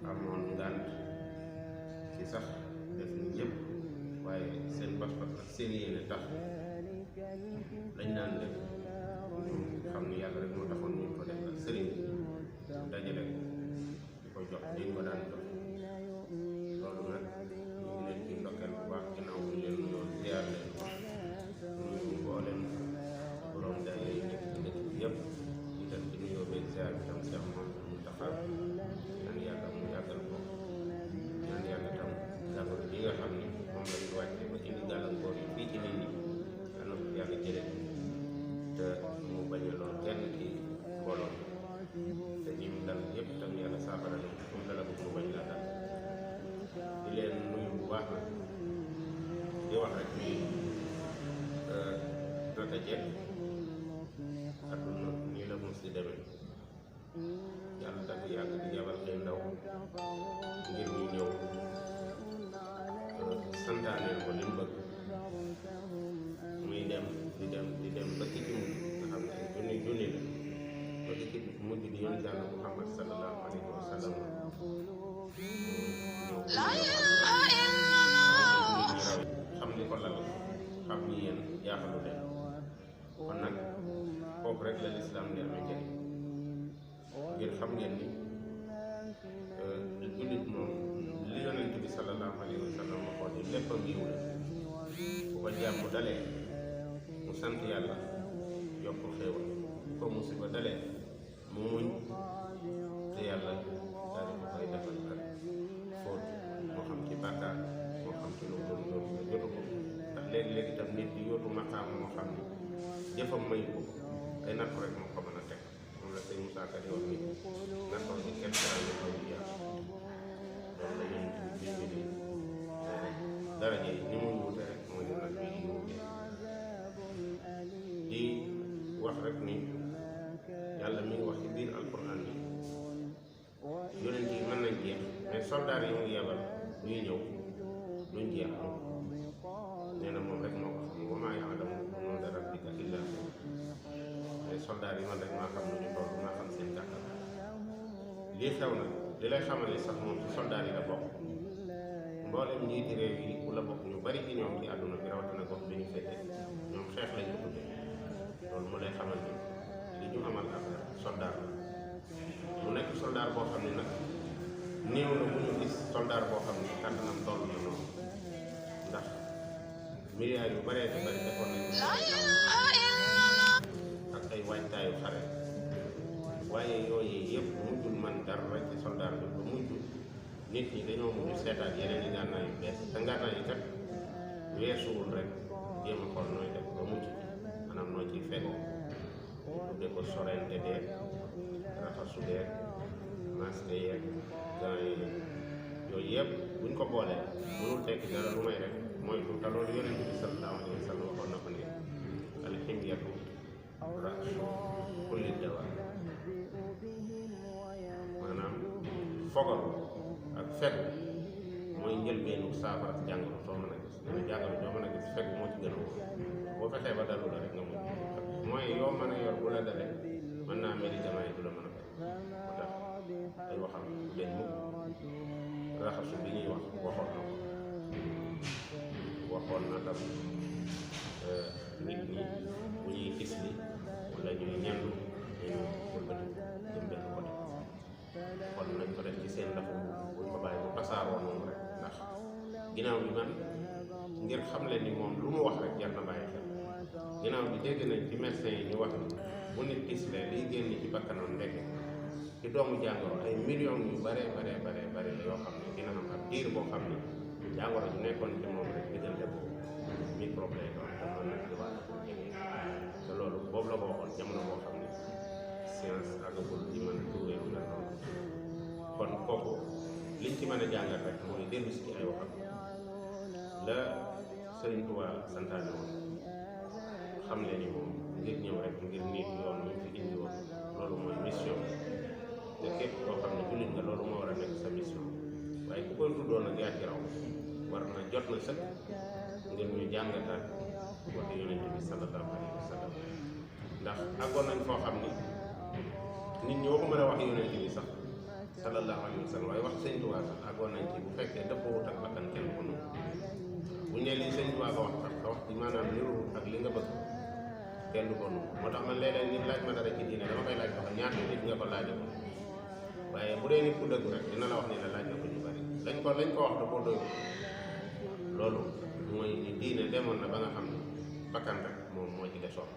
amoon ngànt ci sax def ni ñëpp waaye seen pas-pas ak seen yéene tax lañ daan def xam ni yàlla rek moo taxoon ñu ko def ak sëriñ dajale di ko jox liñ ko daan jox loolu nag ñu ngi leen ci ndokkeel bu baax ginnaaw bu leen nuyoo ziar leen ñu mbooleem borom daje yi nekk ci dëkk bi yëpp ñu dem ci nuyoo beeg ziar bi tam Cheikh moom mu taxaw ñaan yàlla mu yàggal ko ñaan yàlla tam jàngoro bi nga xam ni moom la ñu wàcce ba indi gàllankoor yi fii ci nit ñi yàlla ko yàlla jële te mu bañ a lool kenn ci mbooloo te ñi mu dal yëpp tam yàlla saafara leen comme dala ko mu bañ laa dal di leen nuyu bu baax nag di wax rek ni naka jekk adduna nii la mos di demee yàlla dafa yàgg di yabal ay ndaw ngir ñu ñëw santaaneel ko li mu bëgg muy dem di dem ba ci mujj nga xam ne junni la ba ci mujj di yonent Yàlla Muhammad sallallahu alayhi wa sallam xam li ko lal xam ni yéen jaaxalu leen kon nag foofu rek la lislaam di amee njëriñ ngir xam ngeen ni jullit moom li yonent bi sallallahu alayhi wa sallam waxoon ni lépp a ngiw la bu ko jàmm dalee mu sant yàlla yokk xéewal bu ko musiba dalee mu muñ te yàlla daal di ko koy defal ak fóot moo xam ci bàkkaar moo xam ci lu doon yóotu nga jotu ko ndax léegi-léegi itam nit di yóotu maqaam moo xam ni jëfam mayu ko ay natt rek moo ko mën a teg moom la sëñ Moussa Ka di wax ni nattoon ni kenn dara ñu koy yaa loolu la yéen ci biir bi daraje yi ni mu wuute rek moo ñu nag bii wuute di wax rek ni yàlla mi ngi wax ci biir alquran bi yonent yi mën nañ jeex mais soldaar yi mu ngi yebal ñuy ñëw duñ jeex nee na moom rek moo ko xam wa maa ya'lamu junuuda rabbika illaa huwa mais soldaar yi man rek maa xam nu ñu toll maa xam seen kàttan lii xew na li lay xamal ni sax moom ci soldaar yi la bokk mboolem njiiti réew yi ku la bokk ñu bari ci ñoom ci àdduna bi rawatina gox bi ñu féete ñoom xeex lañ ko tuddee loolu mu lay xamal ni li ñu amal affaire soldaar la mu nekk soldaar boo xam ne nag néew na bu ñu gis soldaar boo xam ne kàttanam toll na noonu ndax milliards yu baree te bari defoon nañu ak ay waajtaayu xare waaye yooyu yëpp mujjul man dara rek ci soldaar bi ba mujj nit ñi dañoo mujj seetaat yeneen i ngànnaay yu bees te ngànnaay yi kat weesuwul rek jéem a xool nooy def ba mujj maanaam noo ciy fegoo tuddee ko sorente deeg raxasu deeg masque yeeg gants yi yooyu yëpp buñ ko boolee mënul tekki dara lu may rek mooy te loolu yonent bi sallallahu alayhi wa sallam waxoon na ko ni alximyatu ra'su kulli dawa maanaam fogaru ak fegu mooy njëlbeenu saafara jàngoro soo mën a gis dana jàngoro joo mën a gis fegu moo ci gën a wóor boo fexee ba dalu la rek nga mujj mooy yoo mën a yor bu la dalee mën naa médicament yi du la mën a fekk moo tax ay waxam dañ mukk raxasu bi ñuy wax waxoon na tam nit ñi bu ñuy gis li wala ñuy ñandu ñu wëlbati jëm benn côté kon nañ ko def ci seen dafa buñ ko bàyyi bu tasaaroo noonu rek ndax ginnaaw bi man ngir xam leen ni moom lu mu wax rek jar na bàyyi xel ginnaaw bi dégg nañ ci médecin yi ñu wax ni bu nit gis lee liy génn ci bakkanam ndeke ci doomu jàngoro ay millions yu bare la yoo xam ne dina am ab diir boo xam ne jàngoro ju nekkoon ci moom rek diggante boobu microbe lay doon te mën na ci wàll pour jege te loolu boobu la ko waxoon jamono boo xam ne science àggagul di mën a trouvé lu mel noonu kon kooku liñ ci mën a jàngat rek mooy dellu si ci ay waxam la Serigne Touba santaane woon xam ne ni moom ngir ñëw rek ngir nit yoon ñu fi indi woon loolu mooy mission te képp koo xam ne jullit nga loolu moo war a nekk sa mission waaye ku koy tuddoon nag yaa ci raw war na jot na sëkk ngir ñu jàngataat waxi yonent bi sallallahu alayhi wa sallam ndax àggoon nañ foo xam ni nit ñi waxuma la wax yonent bi sax sallallahu alayhi wa sallam waaye wax sëñ Tuubaa sax àggoon nañ ci bu fekkee dëppoowut ak bakkan kenn ko noonu buñ ne lii sëñ Tuubaa ko wax sax sa wax ci maanaam niru ak li nga bëgg kenn du ko noonu moo tax man léeg-léeg nit laaj ma dara ci diine dama koy laaj ko xam ñaata nit nga ko laaje ko waaye bu dee nit ku dëgg rek dina la wax ne la laaj na ko ñu bari lañ ko wax da koo doy loolu mooy ni diine demoon na ba nga xam ne bakkan rek moom moo ci desoon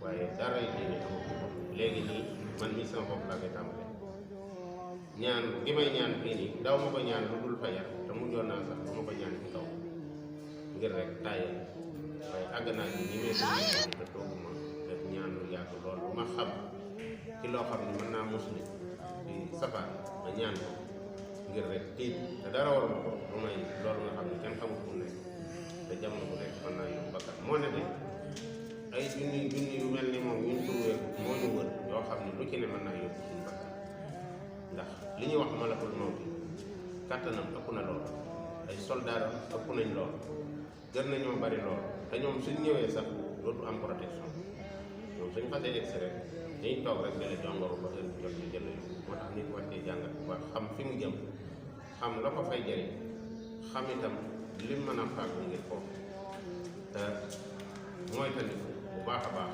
waaye dara yi diine amul léegi nii man mii sama bopp laa koy tàmbalee ñaan gi may ñaan fii nii daw ma ko ñaan lu dul fajar te mujjoon naa sax du ma ko ñaan ci kaw ngir rek tàyyal waaye àgg naa ci ñi mee te tooguma def ñaan lu yàgg lool bu ma xam ci loo xam ne mën naa musli ci safar ma ñaan ko ngir rek tiit te dara waral ko lu may loolu nga xam ne kenn xamul fu nekk te jamono bu nekk mën naa yóbbu bakkan moo ne de ay junni yu mel ni moom ñun turwee moo ñu wër yoo xam ne lu ci ne mën naa yóbbu suñu bakkan ndax li ñuy wax malakul mawti kàttanam ëpp na lool ay soldaaram ëpp nañ lool gën nañoo bari lool te ñoom suñ ñëwee sax dootu am protection ñoom suñ xasee egsi rek dañuy toog rek dala jongoru ba heure bi jot ñu jël moo tax nit war cee jàngat bu baax xam fi mu jëm xam la ko fay jëriñ xam itam lim mën a fàggu ngir foofu te mooy tamit bu baax a baax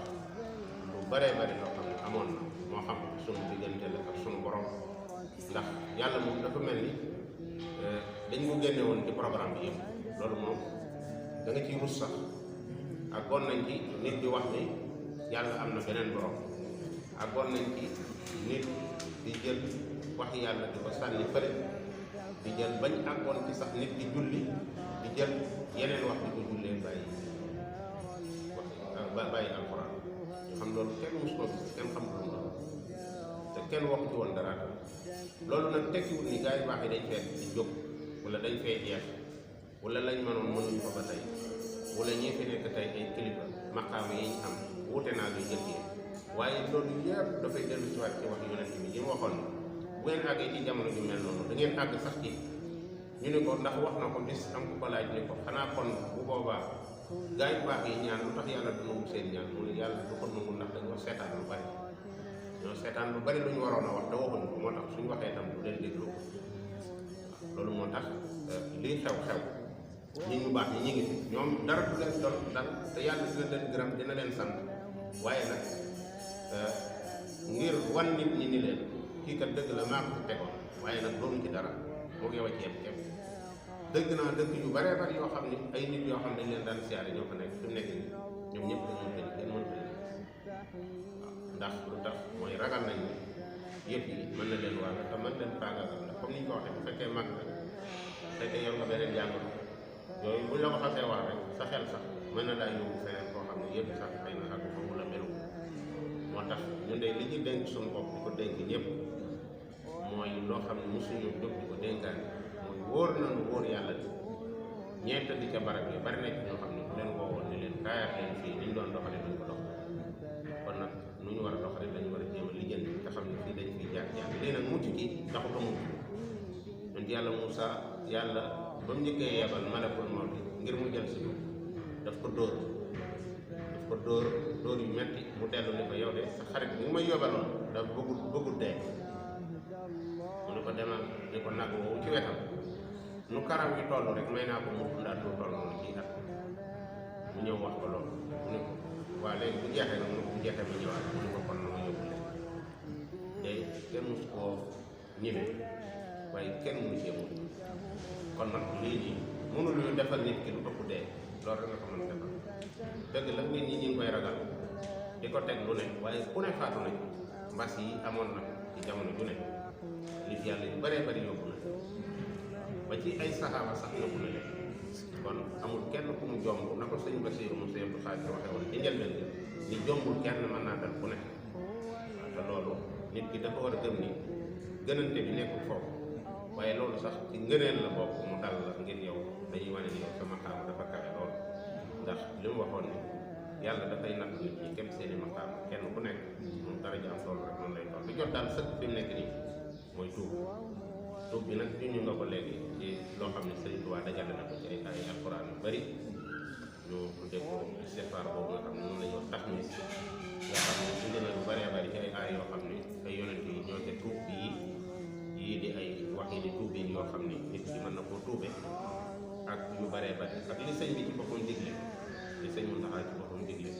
lu baree bari loo xam ne amoon na moo xam sunu diggante la ak sunu borom ndax yàlla moom dafa mel ni dañ ko génne woon ci programme bi yëpp loolu moom da nga ciy rus sax ak gon nañ ci nit di wax ni yàlla am na beneen borom ak gon nañ ci nit di jël wax yàlla di ko sànni fële di jël bañ àggoon ci sax nit di julli di jël yeneen wax di ko jullee bàyyi alxuraan ñu xam loolu kenn mus ko gis kenn xam lu mu te kenn waxu ci woon dara loolu nag tekkiwul ni gars yu baax yi dañ fee di jóg wala dañ fee jeex wala lañ mënoon mënuñu ko ba tey wala ñi fi nekk tey ay kilifa maqaam yi ñu am wuute naa luy jëkkee waaye loolu yëpp dafay dellu ci waat ci wax yonent bi ji mu waxoon ne bu ngeen àggee ci jamono ju mel noonu da ngeen àgg sax ci ñu ne ko ndax wax na ko bis am ku ko laaj ne ko xanaa kon bu boobaa gaa yu baax yi ñaan lu tax yàlla du nangu seen ñaan mu ne yàlla du ko nangu ndax dañoo seetaan lu bari ñoo seetaan lu bari lu ñu waroon a wax te waxuñu ko moo tax suñu waxee tam du leen déglu loolu moo tax lii xew-xew nit ñu baax ñi ñu ngi fi ñoom dara du leen doon dal te yàlla dina leen gërëm dina leen sant waaye nag ngir wan nit ñi ni leen kii kat dëgg la maa ko fi tegoon waaye nag doonu ci dara moo yow a ceeb képp dëgg naa dëkk yu baree bari yoo xam ne ay nit yoo xam ne dañ leen daan siyaare ñoo fa nekk fi mu nekk nii ñoom ñëpp dañoo tëj kenn mënut a waaw ndax lu tax mooy ragal nañ ne yëpp yi mën na leen wàll te mën leen faagaagal ndax comme ni ñu ko waxee bu fekkee mag la fekkee yor nga beneen jàngoro yooyu buñ la ko xasee wax rek sa xel sax mën na daa yóbbu feneen koo xam ne yëpp sax xëy na ak foofu la melu moo tax ñun de li ñu dénk suñu bopp di ko dénk ñëpp mooy loo xam ne mosuñu jóg di ko dénkaane mooy wóor nañu wóor yàlla di ñeent di ca barab yi bari nekk ñoo xam ne bu leen woowoon ni leen kaayaat leen fii ni ñu doon doxale duñ ko dox kon nag nu ñu war a doxale dañu war a jéem a lijjanti te xam ne fii dañ fiy jaar lii nag mucc gi taxut a mucc ñun yàlla Moussa yàlla ba mu njëkkee yebal malakul mawti ngir mu jël si daf ko dóor yu metti mu dellu ni ko yow de sa xarit bi nga may yóbbaloon dafa bëggul dee mu ne ko demal ni ko nag woowu ci wetam nu karam yi toll rek may naa ko mu dundaat lu toll noonu ci at mu ñëw wax ko loolu mu ne ko waa léegi bu jeexee nag mu ne ko bu jeexee ma ñëwaat mu ne ko kon na ma yóbbu leen day kenn mus koo ñime waaye kenn mënu cee mun kon nag lii nii mënul ñu defal nit ki lu ëpp dee loolu rek nga ko mën a defal dëgg la nit ñi ñu ngi koy ragal di ko teg lu ne waaye ku ne faatu nañ mbas yi amoon na ci jamono ju ne nit yàlla yu bëree bëri yóbbu na ba ci ay saxaaba sax yóbbu na leen kon amul kenn ku mu jomb na ko sëñ Basiiru mu sëñ Abdu Xaadir waxee woon ci njëlbeen bi ni jombul kenn mën naa dal ku ne waaw te loolu nit ki dafa war a gëm ni gënante bi nekkul foofu waaye loolu sax ci ngëneel la bokk mu dal la ngir yow dañuy wane ni yow sama xaama dafa kawe lool ndax li mu waxoon ni yàlla dafay natt nit ñi kem seeni maqaam kenn ku nekk moom dara ji am toll rek noonu lay toll li jot daal sëkk fi mu nekk nii mooy tuub bi nag ñu nga ko léegi ci loo xam ne Sëriñ Tuubaa dajale na ko ci ay alxuraan yu bari ñu tuddee ko istighfaar boobu nga xam ne moom la ñuy wax taxmis nga xam ne suñu na lu bëree bëri ci ay aay yoo xam ne ay yonent yi ñoo te tuub yi yii di ay wax yi di tuubeen yoo xam ne nit ki mën na koo tuube ak yu baree bari ak li sëñ bi ci boppam digle li sëñ Muntaxa ci boppam digle